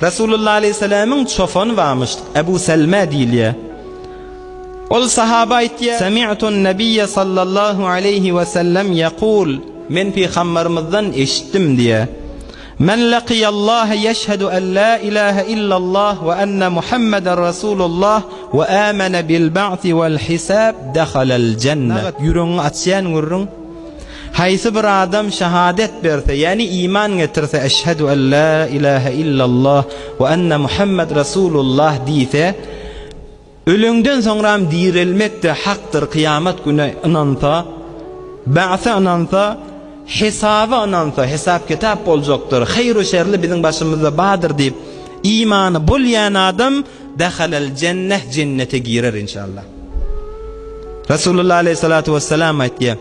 Resulullah aleýhissalamyň çopany barmyş, Ebu Selme diýilýär. Ol sahaba aýtýar, Semi'tun Nebiýe sallallahu aleýhi we sellem ýekul, Men pygambermizden eşitdim diýýär. Men lakiýallaha ýeşhedü en la ilahe illallah we enne Muhammeden Rasulullah we amene bil ba'si wel hisab dehalel jenne. Ýüregiňi açýan gürrüň. Haýsy bir adam şahadet berse, ýagny iman getirse, Eşhedü en la ilahe illallah we enne Muhammed Rasulullah diýse, öleňden soňram direlmek-de hakdyr, kyýamat güne ynansa, ba'sa ynansa, hesaba ynansa, hesap-kitap boljakdyr, haýru-şerli biziň başymyzda bardyr diýip, imany bolýan adam dehalel jenneh, jennete girer inşallah. Resulullah aleyhissalatu vesselam aýtýar,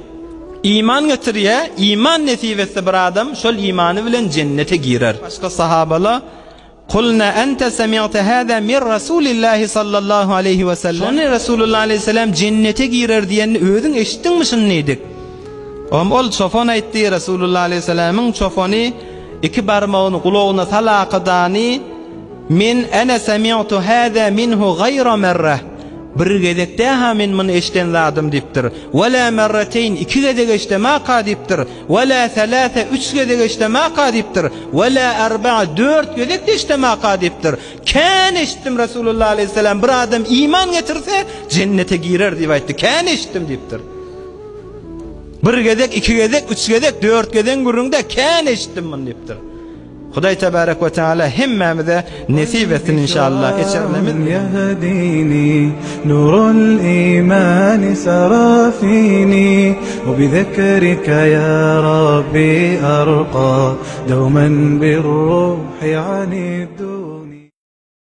Iman getirýär, iman nesip etse bir adam şol imany bilen jennete girer. Başga sahabalar, Kulna ente semi'te hâzâ min Rasulillahi sallallahu aleýhi we sellem. Şony Resulullah aleýhissalam jennete girer diýenini özüň eşitdiňmi şuny diýdik. Oňa ol çopan aýtdy, Resulullah aleýhissalamyň çopany iki barmagyny gulagyna salakadany, Men ene semi'tu hâzâ minhu gaýra merreh. Bir gezek däl-ha men muny eşiden zadym diýipdir. We lâ merreteýn, iki gezek eşidemaka diýipdir. We lâ selâse, üç gezek eşidemaka diýipdir. We lâ erba'a, dört gezek-de eşidemaka diýipdir. Kän eşitdim Resulullah aleýhissalam bir adam iman getirse, jennete girer diýip aýtdy. Kän eşitdim diýipdir. Bir gezek, iki gezek, üç gezek, dört gezegiň gürrüňi däl, kän eşitdim muny diýipdir. Hudaý tebarek we teala hemmämize nesip etsin inşallah eçerlemiz. يهديني نور الإيمان سرى فيني وبذكرك يا ربي أرقى دوما بالروح عن الدنيا.